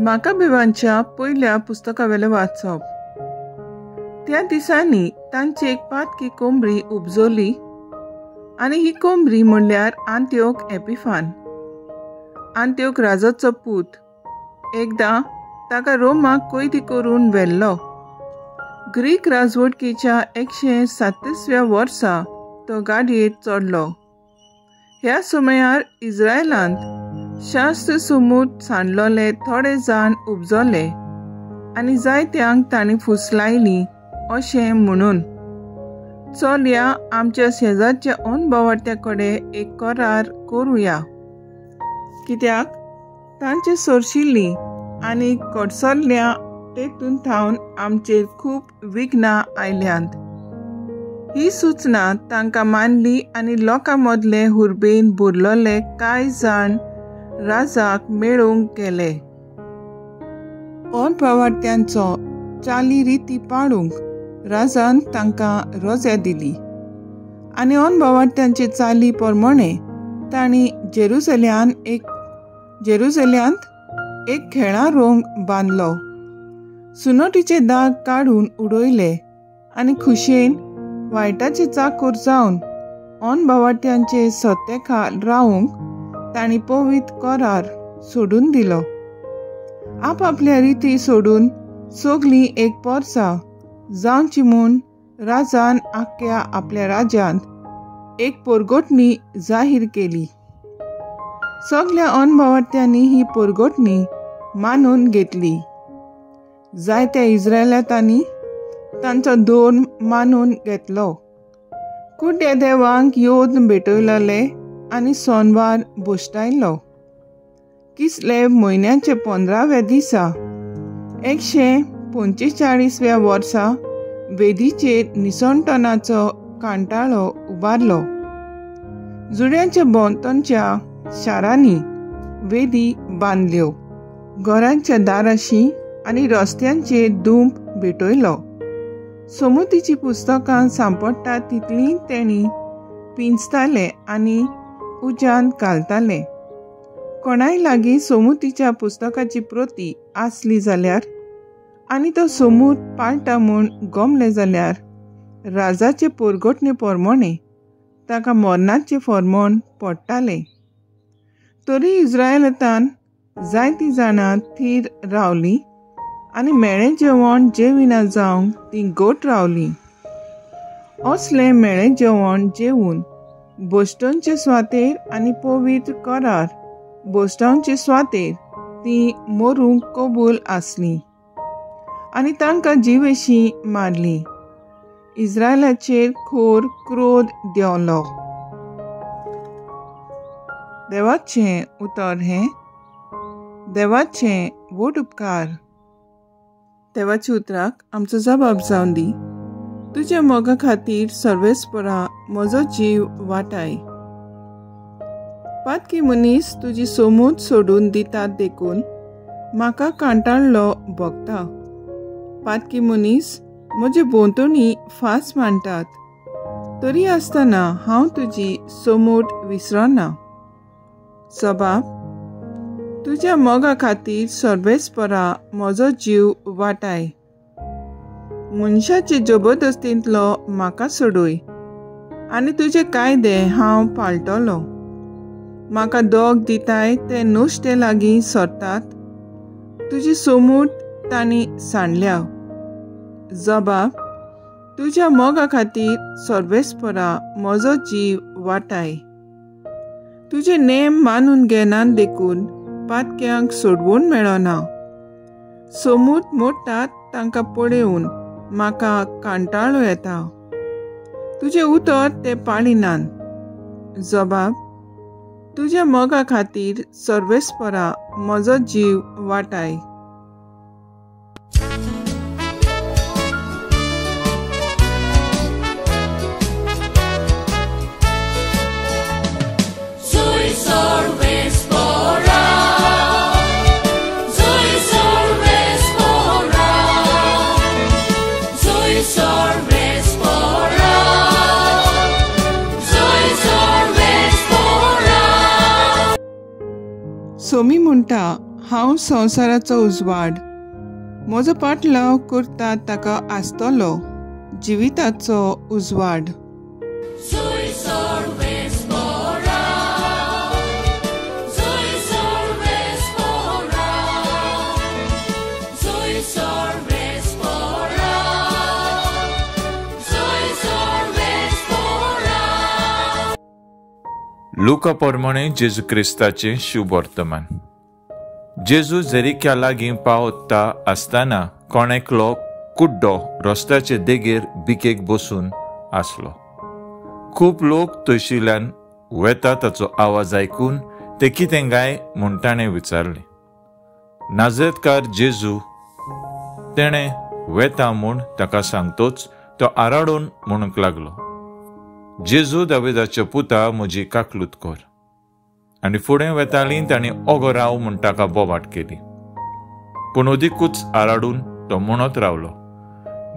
माकाबेवांच्या पयल्या पुस्तकावेलें वाचप. त्या दिसांनी तांची एक पातकी कोंबरी उपजली आनी ही कोंबरी म्हणल्यार आंत्योक एपिफान, आंत्योक राजाचो पूत. एकदां ताका रोमाक कैदी करून व्हेल्लो. ग्रीक राजवटकीच्या 137व्या वर्सा तो गाडयेर चडलो. ह्या समयार इस्रायलांत शास्त्र सुमूत सांडलोले थोडे जाण उपजले आनी जायत्यांक तांणी फुसलायली अशें म्हणून, चलया आमच्या शेजारच्या अनभवाट्या कडेन एक करार करुया, कित्याक तांचे सरशिल्ली आनी कडसरल्या तेतून थावन आमचेर खूब विघ्नां आयल्यांत. ही सुचना तांकां मानली आनी लोकां मदले हुर्बेन भरलोले कांय जाण राजाक मेळूंक गेले. अनभावार्थ्यांचो चाली रिती पाळूंक राजान तांकां रजा दिली आनी अनभावार्थ्यांचे चाली प्रमाणे तांणी जेरुजल्यांत एक खेळां रोंग बांदलो. सुनोटीचे दाग काडून उडयले आनी खुशेन वायटाचे चाकूर जावन अनभावार्थ्यांचे सत्तेखाल रावूंक तांणी पवित्र करार सोडून दिलो. आपापल्या रिती सोडून सगलीं एक पोरसा जावची म्हूण राजान आख्या आपल्या राज्यांत एक पोरगोटणी जाहीर केली. सगल्या अनभावार्थ्यांनी ही पोरगोटणी मानून घेतली. जायत्या इस्रायलांनी तांचो धर्म मानून घेतलो. कुड्ड्या देवांक योद भेटयलेले आनी सोनवार बोश्टायलो. किसले म्हयन्याचे 15व्या दिसा 145व्या वर्सा वेदीचेर निसणटनाचो कांटाळो उबारलो. जुड्यांच्या भोंवतणच्या शारांनी वेदी बांदल्यो, घरांच्या दाराशी आनी रस्त्यांचेर दुंप भेटयलो. समुतीची पुस्तकां सांपडटा तितलीं तेणी पिंजताले आनी उज्यांत घालताले. कोणाय लागीं सोमुतीच्या पुस्तकाची प्रती आसली जाल्यार आनी तो सोमूत पाळटा म्हूण गमले जाल्यार राजाचे पोरगोटणे प्रमाणे ताका मरणाचें फॉर्मोण पडटालें. तरी इस्रायलांत जायतीं जाणां थीर रावलीं आनी मेळें जेवण जेविना जावंक तीं गोट रावलीं. असलें मेळें जेवण जेवून बोस्टनचे स्वातेर आनी पवित्र करार बोस्टांवचे स्वातेर तीं मरूंक कबूल आसलीं आनी तांकां जिवेशी मारलीं. इस्रायलाचेर खोर क्रोध देंवलो. देवाचें उतर हें देवाचें व्हड उपकार. देवाच्या उतराक आमचो जबाब जावन दी. तुज्या मोगा खातीर सर्वेस्परा म्हजो जीव वाटाय. पातकी मनीस तुजी सोमूत सोडून दितात देखून म्हाका कांटाळलो भोगता. पातकी मनीस म्हजे भोंवतणी फास मांडटात, तरी आसतना हांव तुजी सोमूट विसरना. सबाब, तुज्या मोगा खातीर सर्वेस्परा म्हजो जीव वाटाय. मनशाचे जबरदस्तींतलो म्हाका सोडय आनी तुजे कायदे हांव पाळटलो. म्हाका दोग दिताय ते नुस्ते लागीं सरतात, तुजी सोमूट तांणी सांडल्या. जबाब, तुज्या मोगा खातीर सर्वेस्परा म्हजो जीव वाटाय. तुजे नेम मानून घेनात देखून पातक्यांक सोडवून मेळना. सोमूत मोडटात तांकां पळोवन म्हाका कांटाळो येता. तुजें उतर ते पाळिनात. जबाब, तुज्या मोगा खातीर सर्वेस्परा म्हजो जीव वाटाय. सोमी म्हणटा, हांव संवसाराचो उजवाड. म्हजो पाटलाव करता ताका आसतलो जिविताचो उजवाड. लुका प्रमाणे जेजू क्रिस्ताचें शुभ वर्तमान. जेजू जेरिक्या लागीं पावता आसतना कोण एकलो कुड्डो रस्त्याचे देगेर भिकेक बसून आसलो. खूब लोक थंयशिल्ल्यान वेता ताचो आवाज आयकून ते कितें काय म्हूण ताणें विचारलें. नाजरेतकार जेजू तेणें वेता म्हूण ताका सांगतोच तो आराडून म्हणूंक लागलो, जेजू दाविदाच्या पुता, म्हजी काकलूत कर. आनी फुडें वेतालीं तांणी ओगो राव म्हूण ताका बोबाट केली. पूण अदिकूच आराडून तो म्हणत रावलो,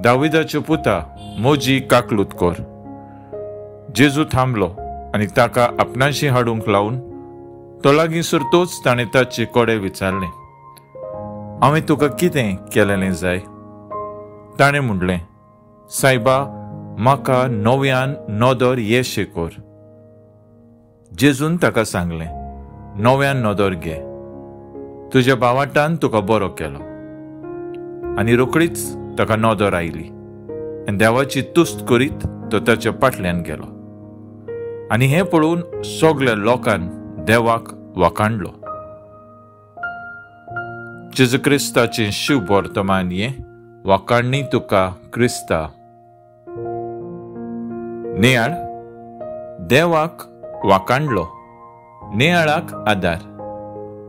दाविदाच्या पुता, म्हजी काकलूत कर. जेजू थांबलो आनी ताका आपणाशी हाडूंक लावन तो लागीं सरतोच ताणें ताचे कडेन विचारलें, हांवें तुका कितें केलेलें जाय? ताणें म्हणलें, सायबा, म्हाका नव्यान नदर येशे कर. जेजून ताका सांगलें, नव्यान नदर घे, तुज्या भावाटान तुका बरो केलो. आनी रोखडीच ताका नदर आयली आनी देवाची तुस्त करीत तो ताच्या फाटल्यान गेलो. आनी हें पळोवन सगल्या लोकान देवाक वाखाणलो. जेजू क्रिस्ताचें शुभ वर्तमान हें. वाखाणणी तुका क्रिस्ता. नियाळ देवाक वाखाणलो. नियाळाक आदार.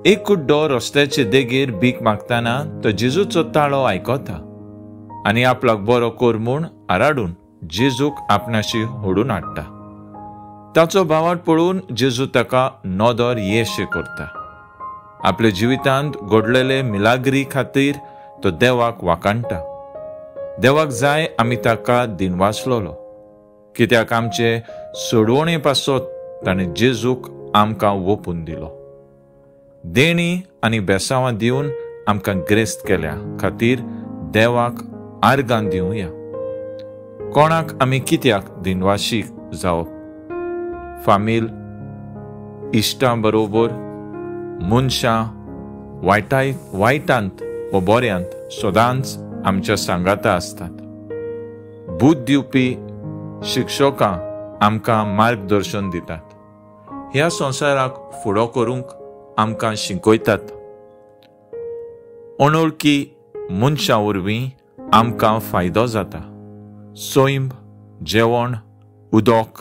एक कुड्डो रस्त्याचे देगेर भीक मागतना तो जेजूचो ताळो आयकता आनी आपल्याक बरो कर म्हूण आराडून जेजूक आपणाशी होडून हाडटा. ताचो भावाट पळोवन जेजू ताका नदर येशे करता. आपल्या जिवितांत घडलेले मिलाग्री खातीर तो देवाक वाखाणटा. देवाक जाय आमी ताका दिनवासलोलो, कित्याक आमचे सोडवणे पासत ताणें जेजूक आमकां ओपून दिलो. देणी आनी बेसांवां दिवन आमकां ग्रेस्त केल्या खातीर देवाक आर्गां दिवया. कोणाक आमी कित्याक दिनवाशी जावप? फामील, इश्टां बरोबर, मनशां वायटांत व बऱ्यांत सदांच आमच्या सांगाता आसतात. बूद दिवपी शिक्षकां आमकां मार्गदर्शन दितात. ह्या संवसाराक फुडो करूंक आमकां शिकयतात. अनोळखी मनशां वरवीं आमकां फायदो जाता. सैम, जेवण, उदक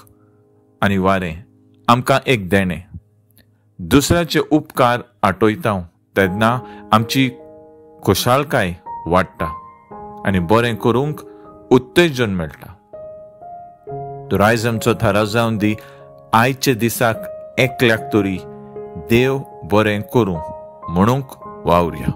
आनी वारें आमकां एक देणें. दुसऱ्याचे उपकार आठयता तेन्ना आमची खुशालकाय वाडटा आनी बरें करूंक उत्तेजन मेळटा. तर आयज आमचो थाराव जावन दी, आयच्या दिसाक एकल्याक तरी देव बरें करूं म्हणूंक वावरया.